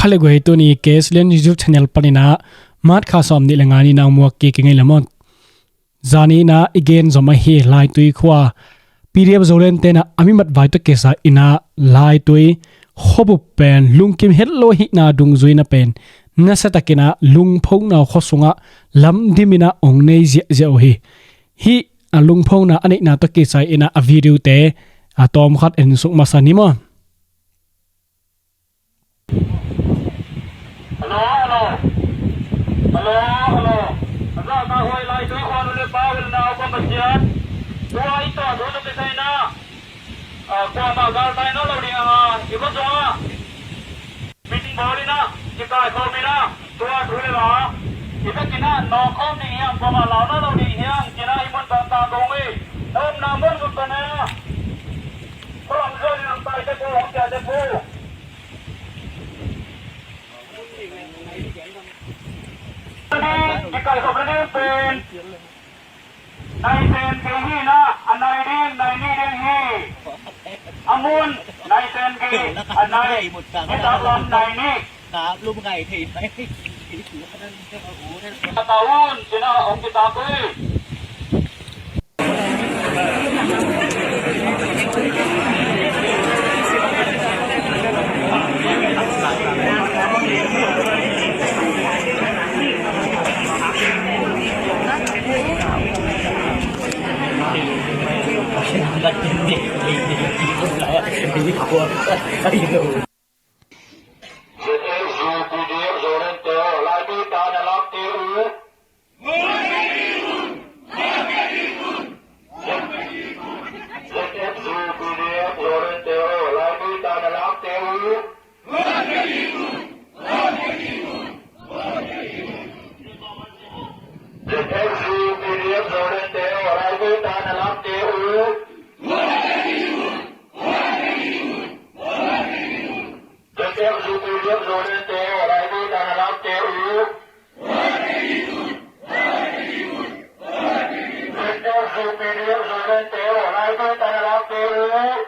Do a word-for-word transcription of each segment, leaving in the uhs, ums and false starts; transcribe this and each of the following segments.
Kha le guai, tuni K S L N YouTube channel panin ah March kha sawm nih le nga ni-in ah muak kik ing ei le maw. Zani-in ah i gen zom ahi, Laitui khua P D F Zolandte in ah a mi matvai tawh kisai-in ah Laitui khuabup pen lungkim het lo ahihna dungzui-in ah pen nasiatakin ah Lungphona khua sungah lam dimin ah hong nei ziahziah uh hi. Hih a Lungphona a neihna tawh kisai-in ah a video-te a tawmkhat en suk masa ni maw. Hello, hello. Hello, hello. A zahtakhuai Laitui khua nu le pa, u le nau, kong Pasian, tua i tuah thu tawh kisai-in ah, ah, kuamah galtai nawn lo ding a, i khua sungah meeting bawl in ah, kikaikhawm in ah, tua thu le la i biakinn ah nawk khawm ding hiam, kuamah lau nawn lo ding hiam, ci-in ah hih mun pan tang kong hi. Na omna mun sung pan ah, khualam zuan in hong taite pu, hong ciate pu. Kikaikhawm nading pen nai sen kei hi-in ah, a nai ding nai nih ding hi. A mun nai sen kei, a nai nitak lam nai nih. A taun ci-in ah hong kitak uh hi. Z F U P D F Zolandte aw, Laitui tan a lakte uh. Z F U P D F Zolandte aw, Laitui tan a lakte uh. Z F U P D F Zolandte aw, Laitui tan a lakte uh. Z F U P D F Zolandte aw, Laitui tan a lakte uh. Z F U P D F Zolandte aw, Laitui tan a lakte uh. Z F U P D F Zolandte aw, Laitui tan a lakte uh.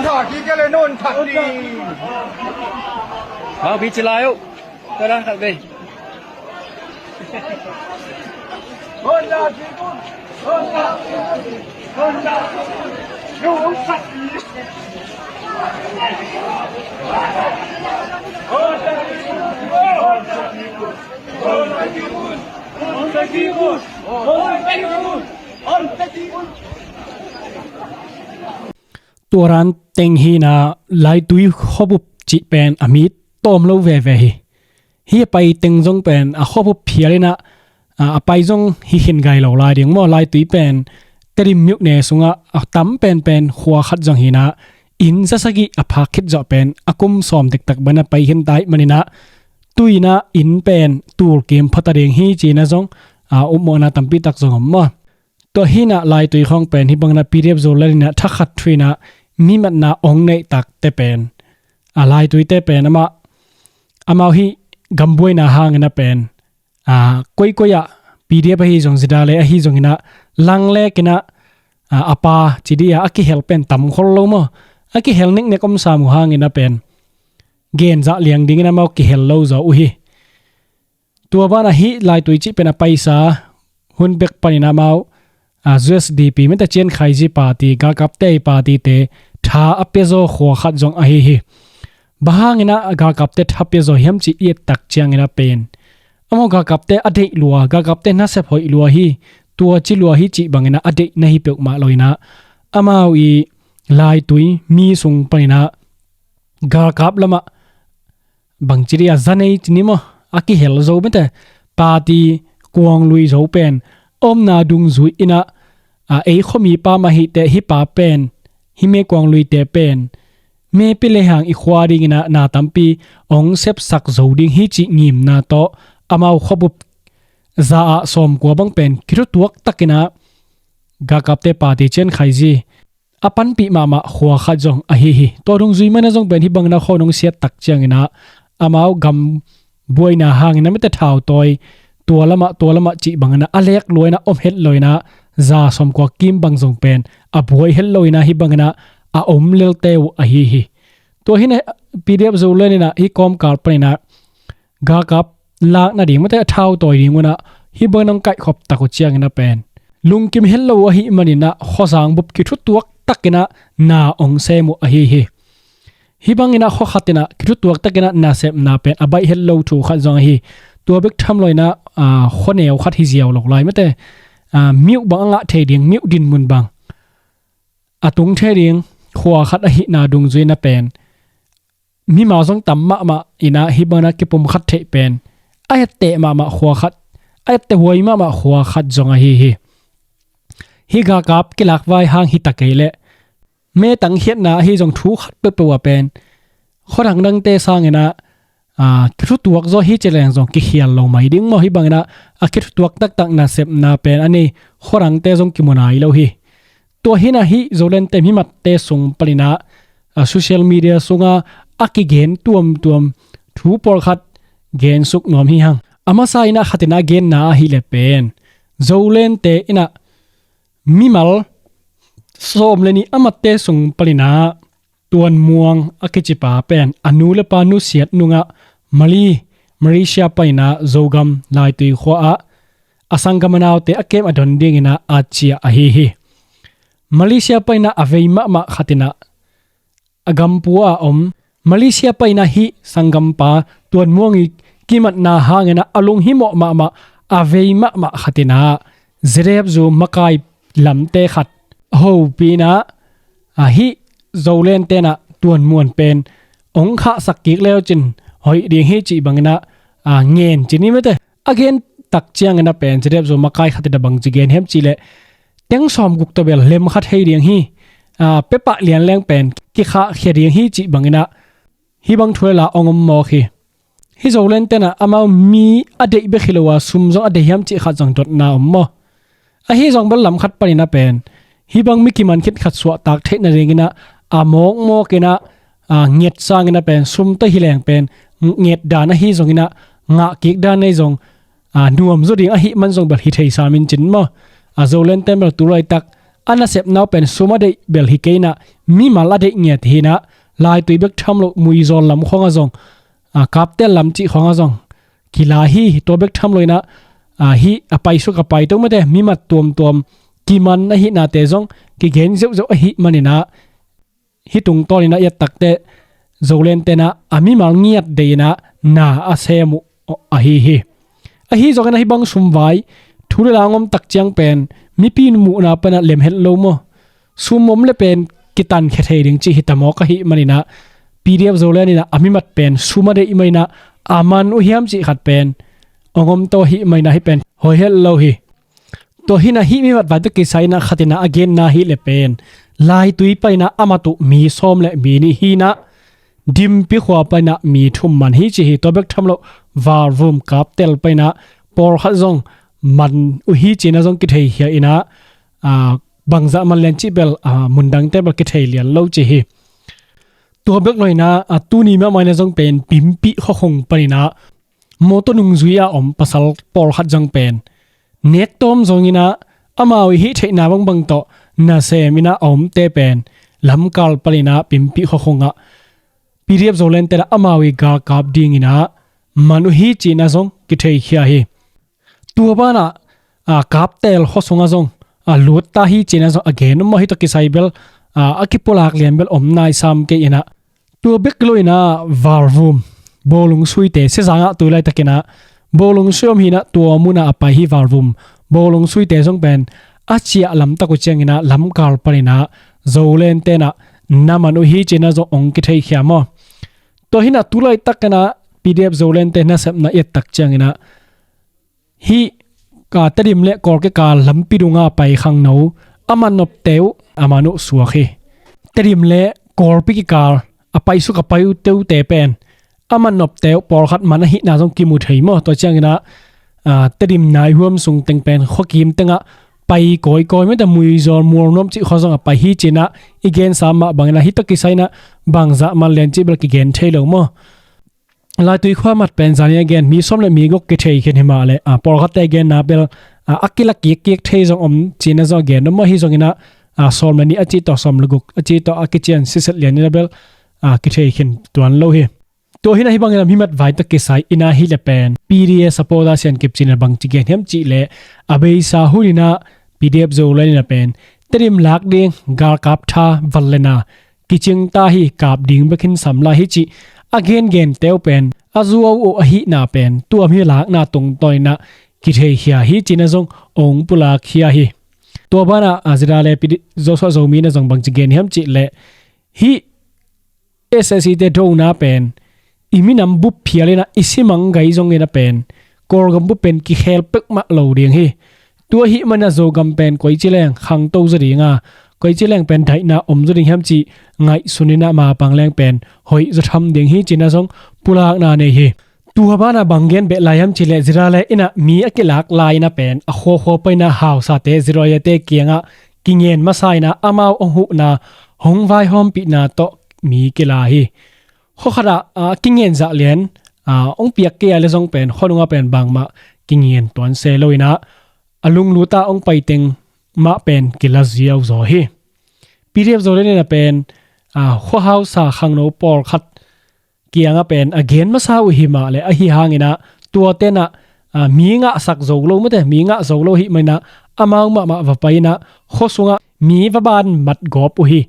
Thak hi kei le non thak ding. Bang pi ci lai uh. Ka dan khat ve. Tua dan teng hi in ah Laitui khuabup cih pen a mi tawm lo veve hi. Hi a pai teng zong pen a khuabup phial in ah, a, a pai zong hi khin gai lo lai ding maw. Laitui pen Tedim myone sungah a tam penpen khua khat zong hi in ah, inn za sagih a phak khit zawh pen a kum sawm dektak bang in ah pai khin ta ahih manin ah, tu in ah inn pen tul kim phata ding hi ci in ah zong, a, upmawhna tampi tak zong om maw. Tua hi in ah Laitui khawng pen hih bang in ah P D F Zoland in ah thakhat thu in ah mi matna ong neih takte pen, a, Laituite pen amah, amau hih gambuaina hang in ah pen, a, koikoi ah P D F ahi zong, ZRA ahi zong in ah langlek in ah, a, a pa ci dih a, a kihel pen tam khol lo maw. A kihel neknek om sam uh hang in ah pen gen zah liang ding in ah amau kihel lo zaw uh hi. Tua ban ah hih Laitui cih pen a paisa hun bek panin amau, a, U S D P, mete Cian Khaiji party, galkapte partyte tha a pia zaw khua khat zong ahi hi. Bang hang in ah galkapte tha pia zaw hiam cih i et tak ciangin ah pen, amau galkapte a deih lua, galkapte nasep hoih lua hi, tua ci lua hi cih bang in ah a deih na hi peuhmah lo in ah, amau i Laitui mi sung panin ah galkap lamah bangci dih a, zanei ci ni maw, a kihel zo mete, party kuang lui zo pen omna dungzui in ah, a, ei khuamipa mah hi teh, hih pa pen, hih me kuang luite pen me pia lehang i khua ding in ah na tampi ong sepsak zo ding hi cih ngimna tawh amau khuabup za ah sawmkua bang pen kithutuak tak in ah galkapte party Cian Khaiji a panpih mahmah khua khat zong ahi hi. Tua dungzui man ah zong pen hih bang in ah khua nong siat tak ciangin ah amau gambuaina hangin ah mete thautawi tua lamah, tua lamah cih bang in ah a lek lua in ah om het lo in ah, za sawmkua kim bang zong pen a buai het lo in ah hih bang in ah a om lelte uh ahi hi. Tua hi in ah P D F Zoland in ah hih kawmkal panin ah galkap lak nading mete a thautawi ding un ah hih bang in ah ong kaihkhop tak uh ciangin ah pen lungkim het lo uh ahih manin ah khuazang bup kithutuak tak in ah na ong sem uh ahi hi. Hih bang in ah khua khat in ah kithutuak tak in ah nasepna pen a baih het lo thu khat zong ahi. Tua bek tham lo in ah, a, khuaneu khat hi ziau lo lai mete, a, miuh bang a ngah thei ding, miuh dinmun bang a tung thei ding khua khat ahihna dungzui in ah pen mimal zong tam mahmah in ah hih bang in ah kipumkhat theih pen a etteh mahmah khua khat, a etteh huai mahmah khua khat zong ahi hi. Hih galkap kilakvai hang hi ta kei leh me tangkhiatna ahi zong thu khat peuhpeuh ah pen khua dangdangte sangin ah, a, kithutuak zaw hi ci leng zong kikhial lo mai ding maw. Hih bang in ah a kithutuak taktak nasepna pen a nei khua dangte zong kimu nai lo hi. Tua hi in ah hih Zolandte mimatte sung panin ah, a, social media sungah a kigen tuamtuam thu pawlkhat gensuk nuam hi hang. A masa in ah khat in ah a genna ahih leh pen Zolandte in ah mimal sawm le nih a matte sung panin ah Tuan Muang a kicipa pen a nu le pa nusiat nungah Mali, Malaysia panin ah Zogam Laitui khua ah a sanggam a naute a kem a don dingin ah a ciah ahi hi. Malaysia panin ah a vei mahmah khat in ah a gampu ah a om Malaysia panin ah hih sanggampa Tuan Muang i kimatna hangin ah a lunghimawh mahmah a vei mahmah khat in ah ZRA zu makai lamte khat a hopih in ah, a, hih Zolandte in ah Tuan Muang pen ong khahsak kik le uh cin hoih ding hi cih bang in ah, a, ngen ci ni mete. A gen tak ciangin ah pen ZRA zu makai khat in ah bangci gen hiam cih leh teng sawmguk tawh bel lem kha thei ding hi. A, pepah lian leng pen kikhahkhia ding hi cih bang in ah hih bang thu le la ong om mawk hi. Hih Zolandte in ah amau mi a deih bek hi lo a sum zong a deih hiam cih khat zong dotna om maw. Ahi zong bel lam khat panin ah pen hih bang mi kiman khit khat suahtak theih nadingin ah a mawkmawk in ah, a, nget sangin ah pen sum tawh hi leng pen nget dan ahi zongin ah ngah kik dan ahi zong, a, nuam zaw ding ahih man zong bel hi thei sam in cin maw. A, Zolandte in bel tu laitak a nasepna uh pen sum a deih bel hi kei in ah mimal a deih ngiat hi inah, laitui bek tham lo muizawl lam khawngah zong, a, kaptel lam cih khawngah zong kila hi. Tua bek tham lo inah, a, hih a paisuk a paito mate mimat tuamtuam kiman ahihnate zong kigen zeuhzeuh ahih man inah, hih tungtawn inah i et takteh Zoland tenah a mimal ngiat deih inah na a sem uh ahi hi. Ahi zongin ahi bang sumvai thu le la a om tak ciang pen mipi muhna panah lem het lo maw? Sum om le pen kitankhia thei ding cih hi tamawk ahih man inah, P D F Zoland inah a mimat pen sum a deih man inah a man uh hiam cih khat pen ong om to ahih man inah hih pen hoi het lo hi. Tua hi inah hih mimat vai tawh kisai inah khat inah a genna hi le pen laitui pan inah a mat uh mi sawm le mi nih hi inah, Dimpi khua pan inah mi thum man hi ci hi. Tua bek tham lo Valvum kaptel pan inah pawlkhat zong man uh hi ci inah zong kitheikhia inah, a, bangzah man lian cih bel, a, mundangte bel kithei lian lo ci hi. Tua bek lo inah, a, tuni mahmah inah zong pen Pimpih khuakhung pan inah mawtaw nungzui a om pasal pawlkhat zong pen nek tawm zong inah amau i hih theihna bangbang tawh nasem inah a omte pen lamkal pan inah Pimpih khuakhungah P D F Zoland tenah amau i galkap ding inah man uh hi ci inah zong kitheikhia hi. Tua banah, a, kaptel khua sungah zong, a, lut ta hi ci inah zong a gen uh maw? Hih tawh kisai bel, a, a kipulak lian bel om nai sam kei inah. Tua bek lo inah Valvum bawlung suite, Sezangah tu laitak inah bawlung sui om hi inah tua munah a pai hi Valvum bawlung suite zong pen a ciah lamtak uh ciang inah lamkal pan inah Zoland tenah na man uh hi ci inah zong ong kitheikhia maw? Tua hi inah tu laitak inah P D F Zoland te nasepna i et tak ciang inah hih, a, Tedim le Kawl kikal lampi dunga pai khangno a man nopte uh a man uh suak hi. Tedim le Kawlpi kikal a paisuk a paito te pen a man nopte uh pawlkhat man ahihna zong kimu thei maw? Tua ciang inah, a, Tedim naihuam sung teng pen khuakim tengah pai kawikawi mate, Muizawl, Mualnuam cih khua zong a pai hi ci inah i gensa mah bang inah hih tawh kisai inah bangzah man lian cih bel kigen thei lo maw? Laitui khua mat pen zani a gen mi sawm le mi guk kithei khin hi mah le, a, pawlkhatte genna bel, a, a kila kikkik thei zong om ci inah zong a gen uh maw? Ahi zong inah, a, sawm le nih a cih tawh, sawm le guk a cih tawh a kician siset lian inah bel, a, kithei khin tuan lo hi. Tua hi inah hih bang inah mimat vai tawh kisai inah hi le pen P D F supporter Sian Kip Cin inah bangci gen hiam cih le, a beisa hun inah P D F Zoland inah pen Tedim lak ding galkap tha val le na kicing ta hi, kap ding bek in sam lai hi cih a gengente uh pen a zuau uh ahihna pen tua mi lakna tungtawn inah kitheikhia hi ci inah zong ong pulakkhia hi. Tua banah, a, Zira le P D, Joshua Zomi inah zong bangci gen hiam cih le, hih S S C te dona pen i minam bup phial inah i simang gai zong inah pen Kawlgam bup pen kikhel peuhmah lo ding hi. Tua ahih man inah Zogam pen koici leng khangto zaw ding a, koici leng pen daihna om zaw ding hiam cih ngaihsun inah mapang leng pen hoih zaw tham ding hi ci inah zong pulakna nei hi. Tua banah bang gen beh lai hiam cih le, Zira le inah mi a kilak lai inah pen a khuakhua pan inah hausate, Zira te kiangah kingen masa inah amau a huhna hong vaihawmpihna tawh mi kila hi. Khua khatah, a, kingen zah lian, a, ong piak kei a le zong pen khua nungah pen bangmah kingen tuan se lo inah a lunglut ah ong pai teng mah pen kila ziauzaw hi. P D F Zoland inah pen, a, khua hausa khangno pawlkhat kiangah pen a gen masa uh hi mah le, ahi hang inah tua tenah, a, mi ngahsak zo lo mate, mi ngah zo lo ahih man inah amau mahmah va pai inah khua sungah mi va ban mat gawp uh hi.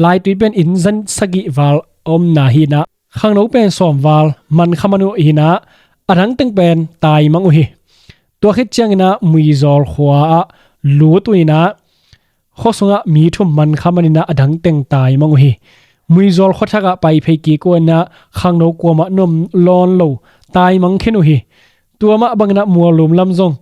Laitui pen inn za sagih val a omna hi inah khangno pen sawm val man kha man uh hi inah a dang teng pen taimang uh hi. Tua khit ciang inah Muizawl khua ah lut uh inah khua sungah mi thum man kha man inah a dang teng taimang uh hi. Muizawl khua thakah pai phei kik uh inah khangno kuamah nuam lawn lo taimang khin uh hi. Tua mah bang inah Muallum lam zong,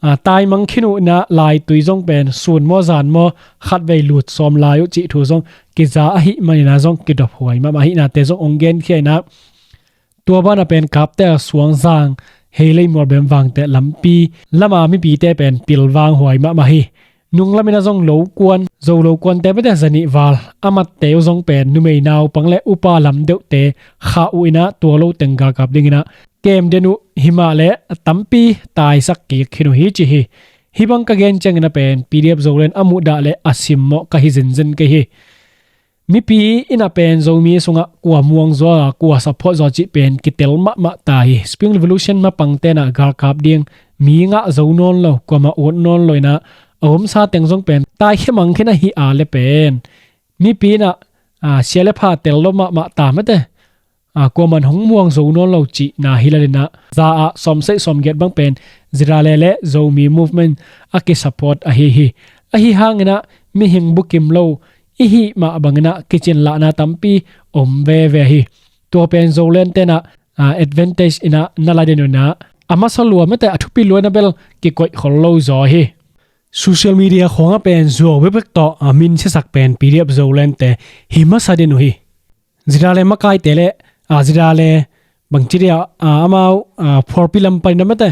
a, taimang khin uh inah laitui zong pen sun maw zan maw khatvei lut sawm lai uh cih thu zong kiza ahih man inah zong kidop huai mahmah ahihnate zong ong genkhia inah, tua banah pen kaptel Suangzang, Heilei, Mualbem, Vangteh lampi lama mipite pen pilvang huai mahmah hi. Nunglam inah zong lokuan, Zo lokuante mate zanih val a matte uh zong pen numei naupang le upa lam deuhte khah uh inah tua lo teng galkap ding inah kem den uh hi mah le a tampi taisak kik khin uh hi ci hi. Hih bang ka gen ciang inah pen P D F Zoland a muhdah le a simmawh ka hi zenzen kei hi. Mipi in a pen Zomi sungah kua muang zaw a, kua support zaw cih pen kitel mahmah ta hi. Spring Revolution mapang tenah galkap ding mi ngah zo nawn lo, kuamah ut nawn lo inah a omsa teng zong pen taikhia mang khin ahi a le pen mipi inah a, sia le pha tel lo mahmah ta mate. A, kuaman hong muang zo nawn lo cihna hi lalinah za ah sawmseih sawmgiat bang pen ZRA le Zomi movement a kisupport ahi hi. Ahi hanginah mihing bukim lo i hih mah banginah kicin lahna tampi om veve hi. Tua pen Zoland tenah a, advantage inah na la den unah a masa lua mate a thupi lua inah bel kikoih khol lo zaw hi. Social media khawngah pen zuau bekbek tawh a, min siasak pen PDF Zoland te hi masa den uh hi. ZRA le makaite le a, ZRA le bangci dia a, amau a, phuarpi lam paninah mate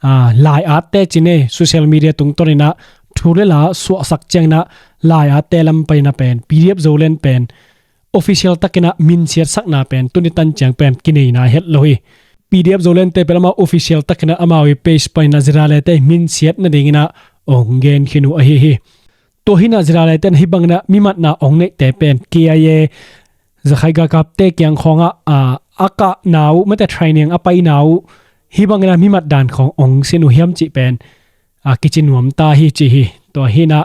a, lai atte cine social media tungtawn inah thu le la suahsak cianginah lai atte lam paninah pen PDF Zoland pen official takinah min siatsakna pen tuni tan ciang pen kineina het lo hi. PDF Zoland te pen amau official takinah amau i page paninah ZRA le te min siat nadinginah ong gen khin uh ahi hi. Tua hinah ZRA le ten hih banginah mimatna ong neihte pen KIA Zakhai galkapte kiang khawngah a, a kahna uh mate training a paina uh hih banginah mimat dan khawng ong sin uh hiam cih pen a, kici nuam ta hi ci hi. Tua hinah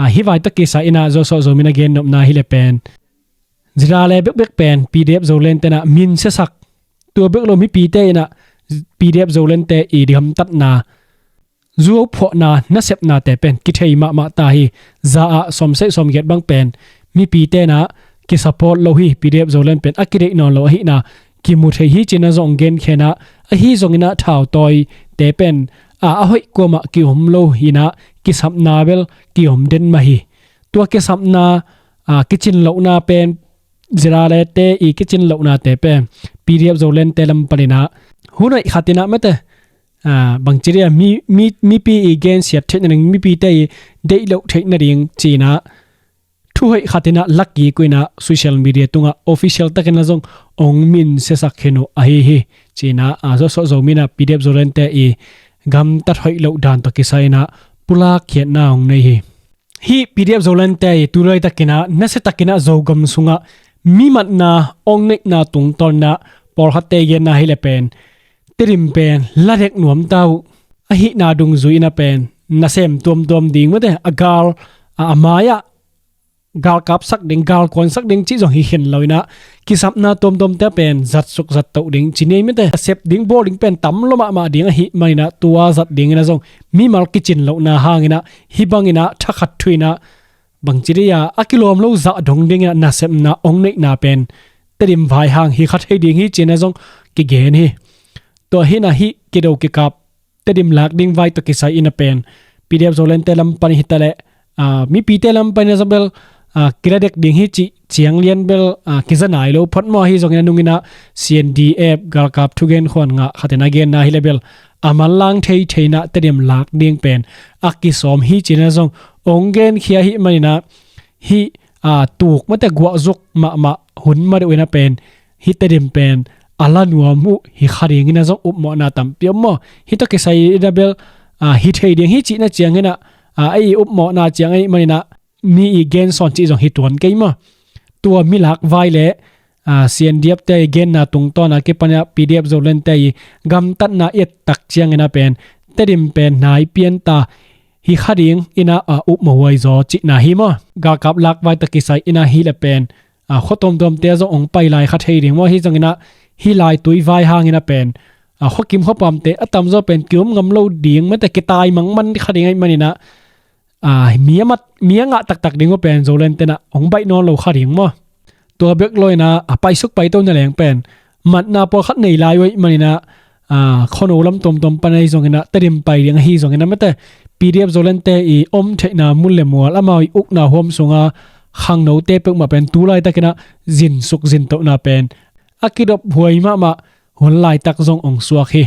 a, hih vai tawh kisai inah Zawsawh Zomi na gen nopna hi le pen ZRA le bekbek pen PDF Zoland tenah min siasak, tua bek lo mipite inah PDF Zoland te i gamtatna, zuau phuahna, nasepnate pen kithei mahmah ta hi. Za ah sawmseih sawmgiat bang pen mipite inah kisupport lo hi. PDF Zoland pen a kideih nawn lo ahihna kimu thei hi cinah zong gen khenah ahi zonginah thautawite pen a, a hoih kuamah ki-om lo hinah kisapna bel ki-om den mah hi. Tua kisapna a, kicin lohna pen ZRA le te i kicin lohnate pen PDF Zoland te lam paninah hun hoih khatinah mate a, bangci dia mi, mi, mipi i gensiat theih nading, mipite i deih loh theih nading cinah thu hoih khatinah lakik uh inah social media tungah official takinah zong ong min siasak khin uh ahi hi. Cinah a, Zawsawh Zomi inah PDF Zoland te i gamtat hoih loh dan tawh kisai inah pulak khiatna ong nei hi. Hih PDF Zoland te i tu laitakinah nasia takinah Zogam sungah mimatna ong neihna tungtawn inah pawlkhatte genna hi le pen Tedim pen la dek nuam ta uh ahihna dungzui inah pen nasem tuamtuam ding mate a gal a, a mai-ah galkap sak ding, galkuan sak ding cih zong hi khin lo inah kisapna tuamtuamte pen zatsuk zattoh ding ci nei mate a sep ding bawl ding pen tam lo mahmah ding ahih maninah tua zat dinginah zong mimal kicin lohna hanginah hih banginah thakhat thu inah bangci dia a kilawm lo zah dong dinginah nasepna ong neihna pen Tedim vai hang hi kha thei ding hi cinah zong kigen hi. Tua hinah hih kido kikap Tedim lak ding vai tawh kisai inah pen PDF Zoland te lam pan hi taleh a, mipite lam pan inah zong bel a, kila dek ding hi cih ciang lian bel a, kiza nai lo phot maw. Ahi zongin a nunginah CNDF galkap thugen khuan ngah khatin a genna hi le bel a manlang thei theinah Tedim lak ding pen a kisawm hi cinah zong ong genkhia hi maninah hih a, tuk mate guahzuk mahmah hun madeuh inah pen hih Tedim pen a la nuam uh hi kha dinginah zong upmawhna tampi om maw. Hih tawh kisai inah bel a, hi thei ding hi cihna cianginah a, a i upmawhna ciang ahih maninah mi i gensawn cih zong hi tuan kei maw. Tua milak vai le a, CNDF te i genna tungtawn a kipanah PDF Zoland te i gamtatna i ettak cianginah pen Tedim pen nai pianta hi kha ding inah a, upmawh huai zaw cihna hi maw. Galkap lak vai tawh kisai inah hi le pen a, khua tuamtuamte zong ong pai lai kha thei ding maw. Ahi zonginah hih laitui vai hanginah pen a, khuakim khuapamte a tamzaw pen ki-om ngam lo ding mate kitai mangman kha ding ahih maninah a, mi a mat mi a ngah taktak ding uh pen Zoland tenah ong baih nawn lo kha ding maw. Tua bek lo inah a, paisuk paito na leng pen matna pawlkhat nei lai uh ahih maninah a, khuano lam tuamtuam pan ahi zonginah Tedim pai ding ahi zonginah mate PDF Zoland te i om theihna mun le mual amau i ukna huam sunga khangnote peuhmah pen tu laitakinah zinsuk zintohna pen a kidop huai mahmah hun laitak zong ong suak hi.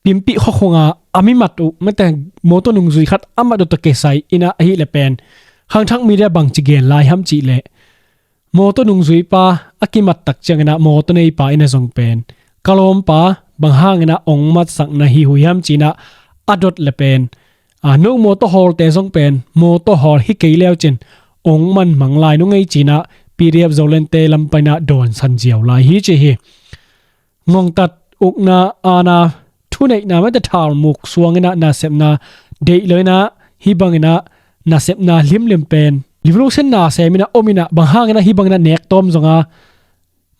Pimpih khuakhunga a mimat uh mate mawtaw nungzui khat a mat uh tawh kisai inah ahi le pen khangthak media bangci gen lai ham cih leh mawtaw nungzuipa a kimattak cianginah mawtaw neipa inah zong pen ka lawmpa bang hanginah ong matsakna hi hui ham cinah a dot le pen a, no mawtaw hawlte zong pen mawtaw hawl hi kei leucin ong manmang lai nung ei cinah P D F Zolandte lam paina dawnsan ziau lai hi ci hi. Ngongtat, ukna, aana, thuneihna mete thalmuk suanginah nasepna deih loinah hih banginah nasepna hlimhlim pen revolution naseminah ominah bang hanginah hih banginah nektawm zonga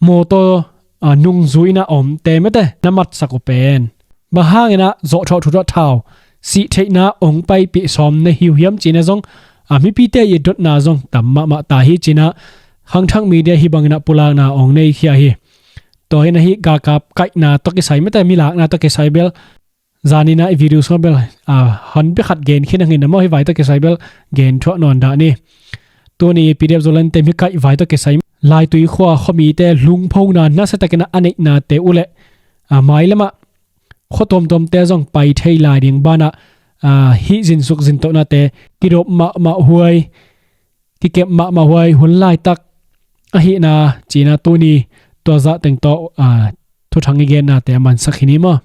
mawtaw nungzui inah omte mete na matsak uh pen bang hanginah zawhthawh thuthawh thau sih theihna ong paipih sawm na hiu hiam cina zong a mipite i dotna zong tam mahmah ta hi cinah Khangthak Media hih banginah pulakna ong nei khia hi. Tua hinah hih galkap kaihna tawh kisai mete milakna tawh kisai bel zaninah i video sungah bel a honpi khat gen khin hangin a maw hih vai tawh kisai bel gen thuah nawn dah ni. Tuni P D F Zolandte mi kaih vai tawh kisai laitui khua khuamite lungphona nasiatakinah a neihnate uh leh a mailamah khua tuamtuamte zong pai thei lai ding banah hih zinsuk zintohnate kidop mahmah huai kikep mahmah huai hun laitak ahihna cina tuni tua zah teng tawh thuthang i gennate a mansak hi ni maw.